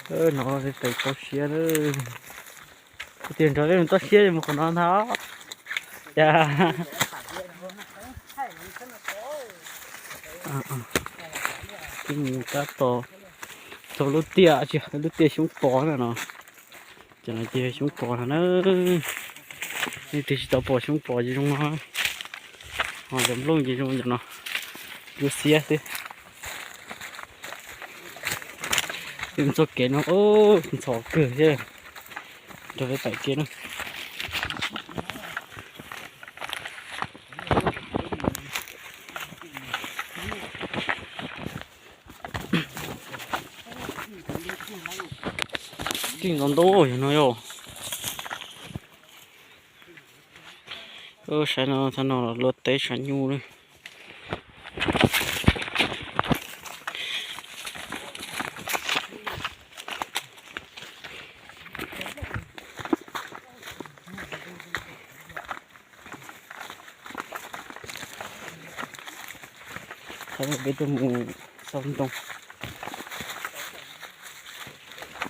No peb pais toj siab lawm. Kuv tias nrog peb mus toj siab mus qhov no ntag. Cas mus tab tom txog lub tiaj, tsis, lub tiaj xyoob pos na no. Ces no ces xyoob pos no na. Leej twg tsis tau pom xyoob pos ces zoo no, ho cov nplooj ces zoo cov no, ncua xiab xwb. Peb mus txoj kev no ntxhov kawg thiab, nrog peb pais kev na. Tij ntau ntau yog no yog. Saib no, thaum no luaj teb sav nyuj lawm. Thaum no peb tuaj mus xauj ntoo,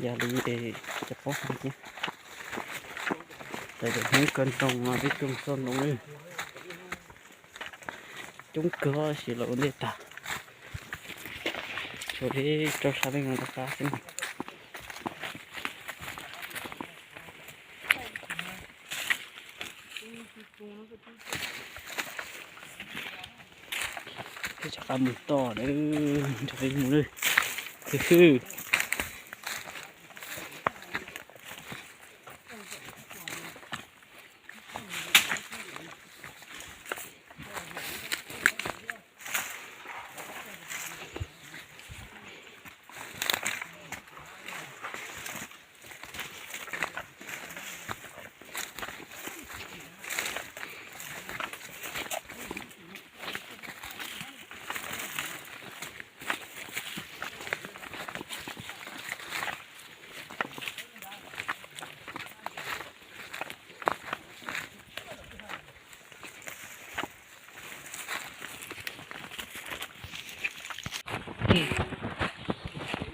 yog li es cov pab hais tias, hnub kawg ntoo no peb tuaj mus xauj ntoo na. Coob kawg tab sis los ua ntej tag, tshuav li rau sab leej no rov qab xwb. Peb rov qab mus toj lawm, nrog peb mus lawm. Hwj hwj.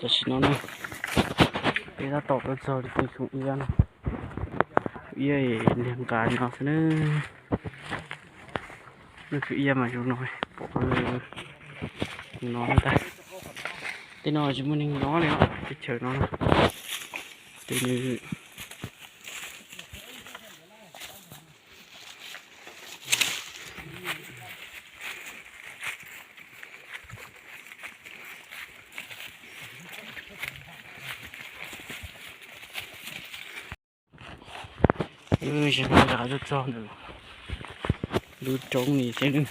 Tam sim no na, peb tab tom tuaj txog li xyoo iab no, xyoo iab liag nqa li no xwb na. Lub xyoo iab mas zoo no, pom no ntag. Tej no tsis muaj neeg nyob li, teb chaws no ces nws Zaum no nrad tuaj txog ntawm lub roob ni thiab,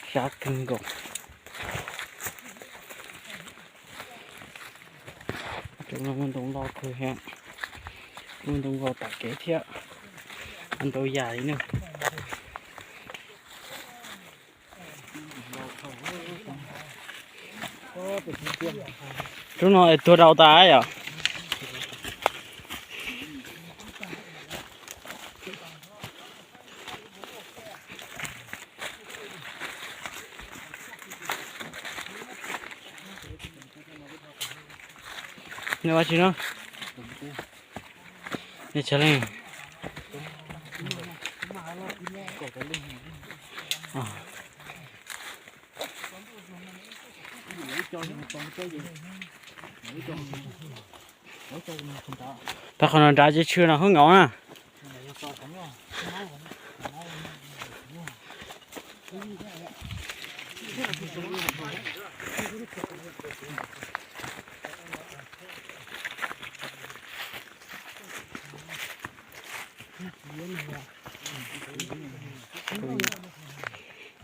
siab kawg nkaus. Roob no muaj ntoo loj kawg thiab, muaj ntoo vau tom kev thiab, ntau yam li na. Roob no es tuag dau tas yom? Nws ua tsi no? Nej tsa leej. Tau qhov no nrad ces tshwm no hwj nkaus na.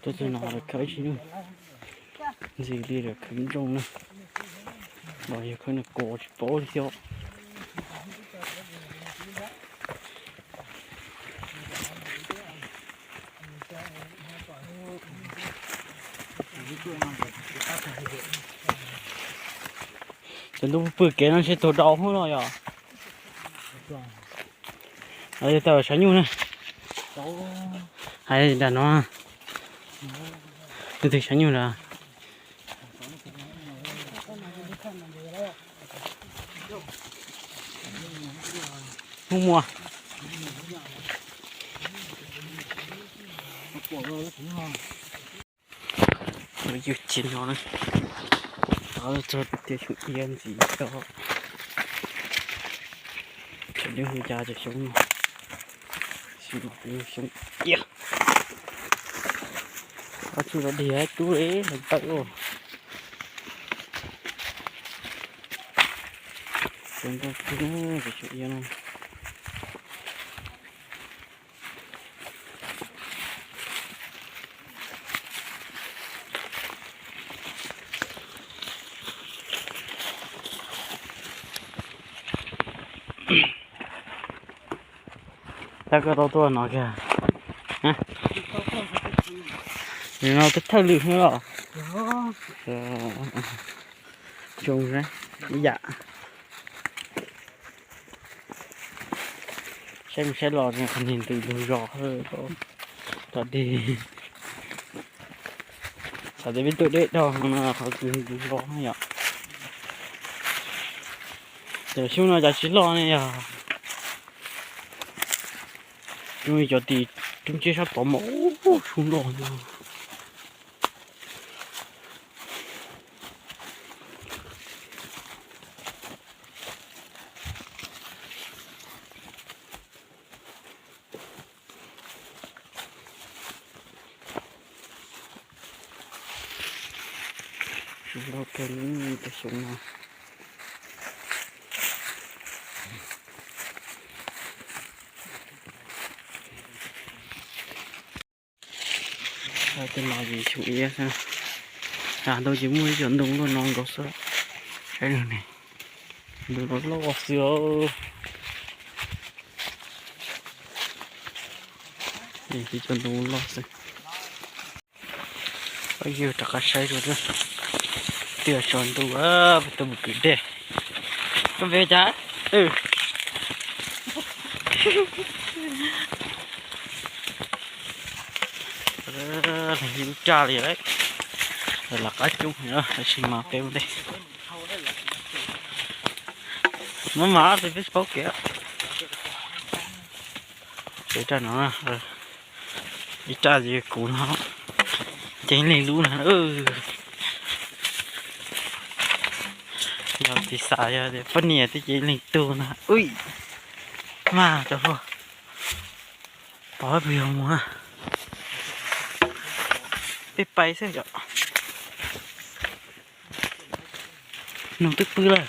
Tuaj txog no lawv khawb tsis nug, ntxim li lawv khawb nrooj na, los yog khawb nws kos tsis paub li thiab. Cov ntuj pw kev no ntshe tuag dau hwb no yog. Yog tau sav nyuj na. Hais nram no, leej twg sav nyuj nrad? Hnub muaj. Yus tsis no na. Txog tiag xyoo iab ntxiv to. Tseem deb hu cas cov xyoo no. Xyoo no xyoo iab. Ob txhij los dig tub li los tawm ua. Cov ntoo tub na, cov xyoo iab no. Tab koj tau tuaj no kiag. No twb thawj lwm xwb los. Zoo ib yam. Saib mus saib los qhov niag ntws ntug zos tom deg. Xav tias peb tuaj deb dhau no qhov ntws ntug zos no yom. Cov xyoob no cas tsis loj ne yog. Cov tim roob tsiab sab tod mas ub xyoob loj no. Xyoob loj kawg li cov xyoob no. Tej no ces xyoo iab xwb. Ntau ces muaj ib co ntoo luaj no nkaus xwb. Saib ne, ntoo loj loj xwb. Ib co ntoo loj xwb. Yus rov qab saib rau tiaj tso ntuj, peb tuaj mus kwv dej. Koj pem cas? Lub raj li lawm, lawv lam qab coob, tab sis mas peb ua ntej. Maj mam peb paub kev. Ces raj no, ib raj kuv no, ces leej lub na. Yog tsis xav yog tias poj niam twb ces leej tug na. Ui, mas cov hluas, pov pw yog mus, peb pais xwb yom. Nug twb pw lawm.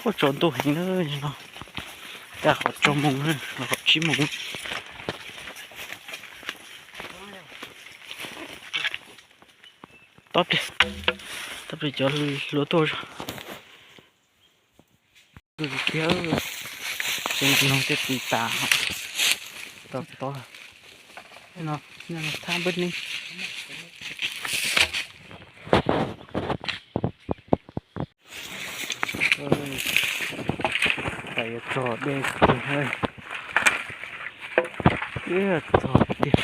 Ua tsaus ntuj heev lawm no. Tag qhov rau moos los qhov tsib moos. Tob plig, tob plig cov hluas tuaj zog. Tiag, ces nug tej tis tas tau tob no, thab npab neeb. Tais yuav txog dej tiag, ib txog tiag.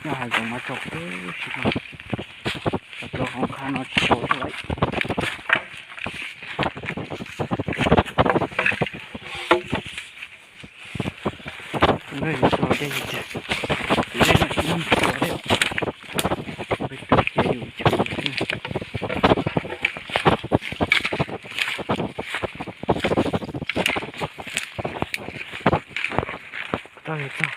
Noj hav zoov mas tsaus teb si no, cov hauv qab no tsis tsaus lawm. Nkawd yuav txog dej tiag, tus dej no tsis muaj ntxuav thiab, peb tuaj ces yus chwv xwb. Tau yus txog.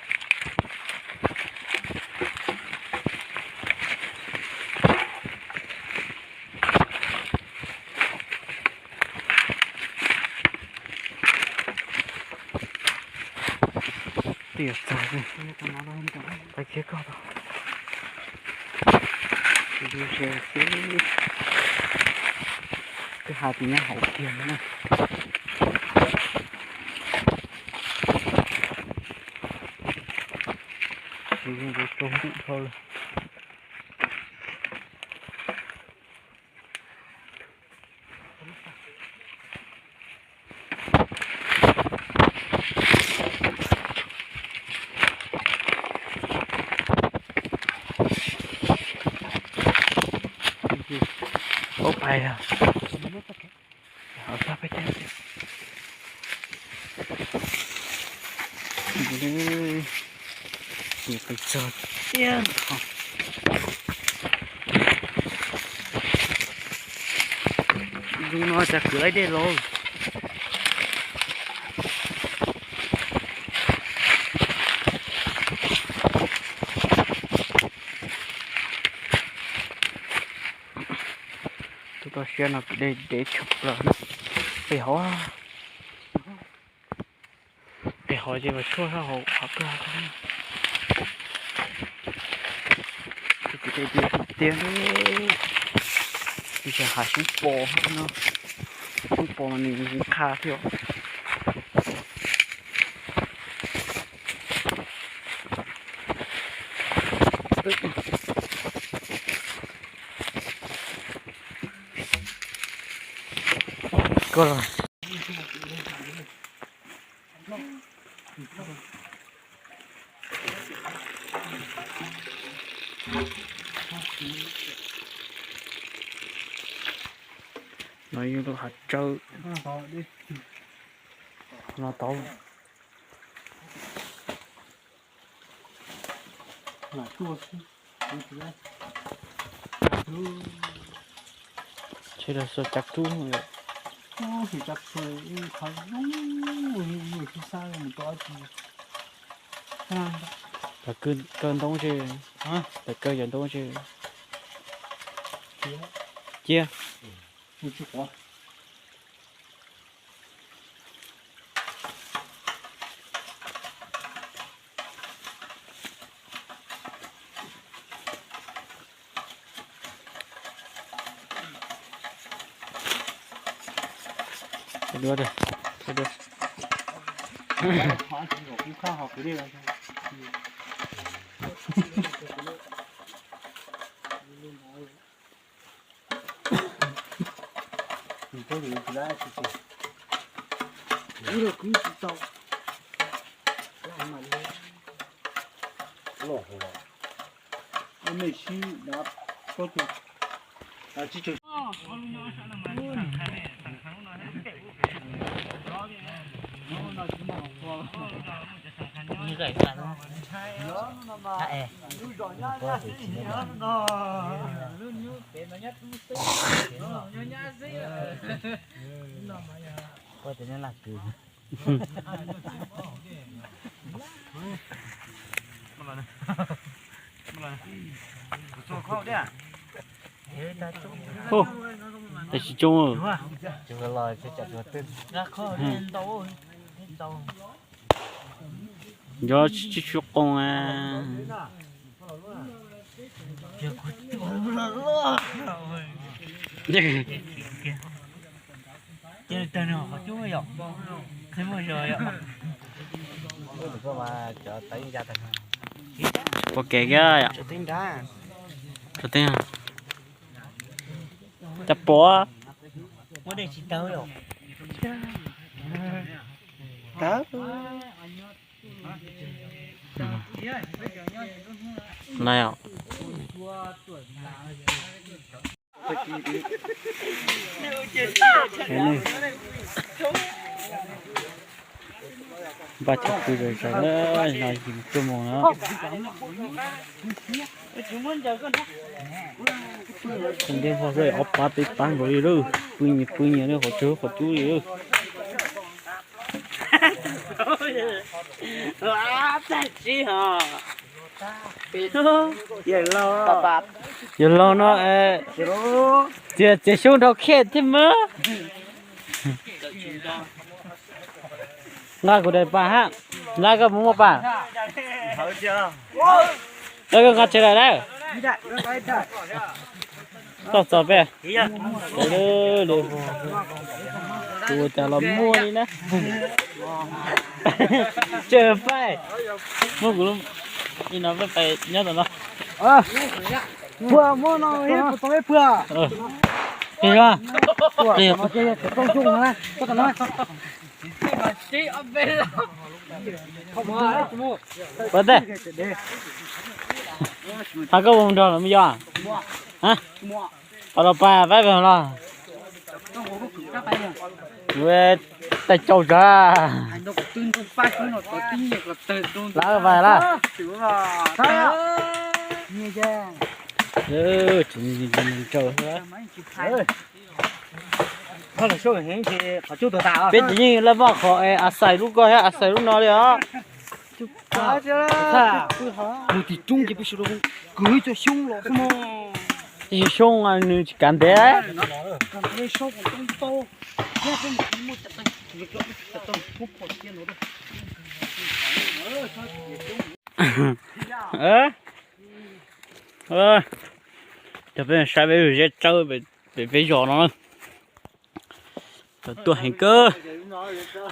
Twb yuav txog, tag kis koj tau. Twb hais tias nyob hauv kiag no na. Tsis zoo rau ntuj dhau lawm. Paub pais os. Pab peb cab tiag. Nws qis txog tiag. Zoo no cas kwv laib dej los. Tuaj toj siab no kwv dej dev tshaj plaws. Pem hauv, pem hauv ces mas tshuaj hauv qhov kawg. Kwv dej tiag tiag. Ib tsam hav xyoob pos no, xyoob pos mas nws qha thiab. Koj los. No yog lub hav tsawb no tau. Tsheb los xua cab rub. Tsis cab, ib qho zoo, ib xib xab mus tau dab tsi. Pem kaw ntoo tsis, pem kaw cov ntoo tsis. Cia. Tab sis coob. Cov tsis tshua qoos a. Pom kev kiag yom. Cov pom. Na yom. Npaj chaw pw zom zaws, no yim cuaj moos na. Tus ntiag vog ob pab peb pab nkaus li lawm, pw nyias pw nyias li qhov cub qhov cub li lawm. Yawg laus no txiav txiav xyoob dhau khej thiab mas. Nqa kuv daim pam hab, nqa koj mus muaj pam. Koj nqa tseg lawm na. Toj txog peb. Tus ua cas los muaj li na. Tseem pais. Muab kuv lub, no peb pais nyob tom no. Puag muab no, puag tau peb puag. Plig, plig. Pab teb. Hab koj ua nrog los me yom? Hab, los pas pab los. Tais caus zag. Lawv vais lawm. Peb ces yeej laj vaj qhov es a xais lub ko thiab a xais lub no li os. Tus tim roob ces peb sawv daws kwv cov xyoob los xwb mog. Ib xyoob nws tsis kav ntev. Cov peb saib peb zeb tsawb pem peb zos no na. Tuaj heev kawg.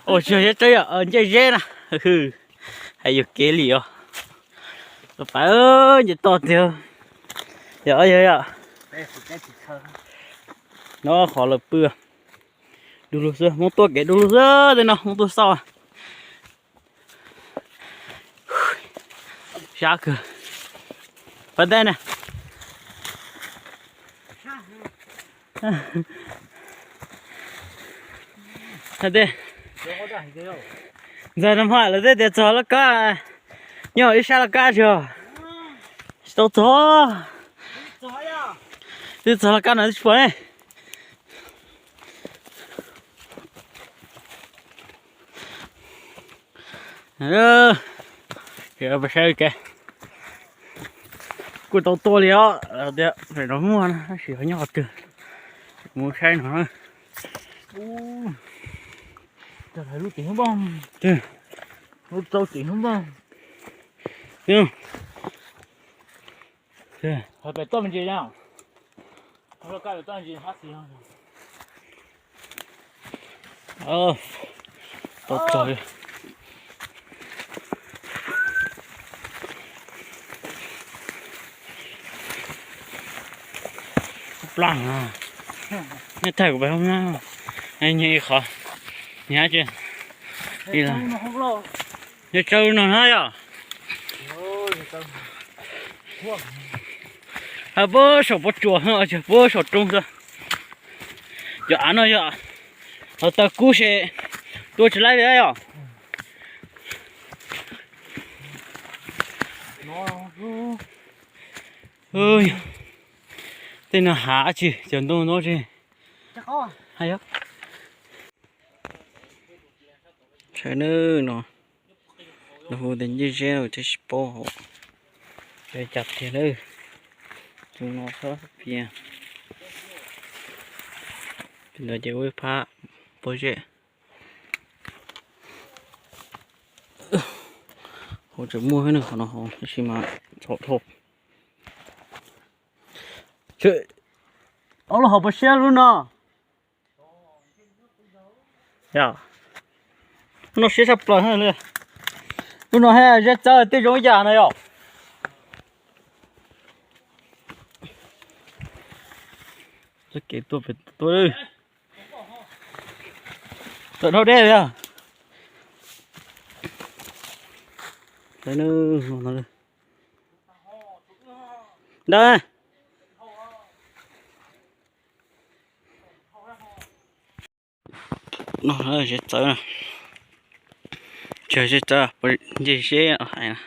Ua tsis yog zeb tsawb, yog ncej zeb na. Hais yuam kev li os. Pais nce toj tiag. Yog yog yog. No qhov lawv pw. Du lug xwb, Hmoob tuaj kev du lug xwb tej no, Hmoob tuaj xauj. Sab kawg. Pab teb ne. Ntxawg no hmo lawv tej tias txog laj kab, nyob ib sab laj kab tsis tau txog. Twb txog laj kab no twb tsis pom ne. Saib ke, kuj tau tua li os, tias pem no muaj na, tab sis ho nyob qhov twg, mus saib no. Lub tim hub npoj, lub rau tim hub npoj. Pem toj me ntsis, toj me ntsis hab xis. Tau txog li. Plag, nej thaij kuv pais hoob na. Nyias ib qhov, nyias hab tsi. Yog tsawb no na yom. Puag saum pob tsuas, puag saum roob xwb. Cov av no yog hluav taws kub ces tua tsis laib li yom. Tej no hav dab tsi, cov ntoo no tsi. Saib nawb, no lawv hu tias ncej zeb no thiaj tsis paub hauv cas tiag nawb. Tus no txhob piam. Tus ntawd ces ua ib phab pob zeb. Hauv tseem muaj qhov no hauv tab sis mas txhaum dhau. Ob lub hauv pas siab lub no. Lub no siab tshaj plaws li. Lub no hab zeb txawb tej zoo ib yam no yom. Kev tuaj pem tuaj, tawm dhau deb li. Ntawd no zeb txawb, tsis yog zeb txawb, ncej zeb hais.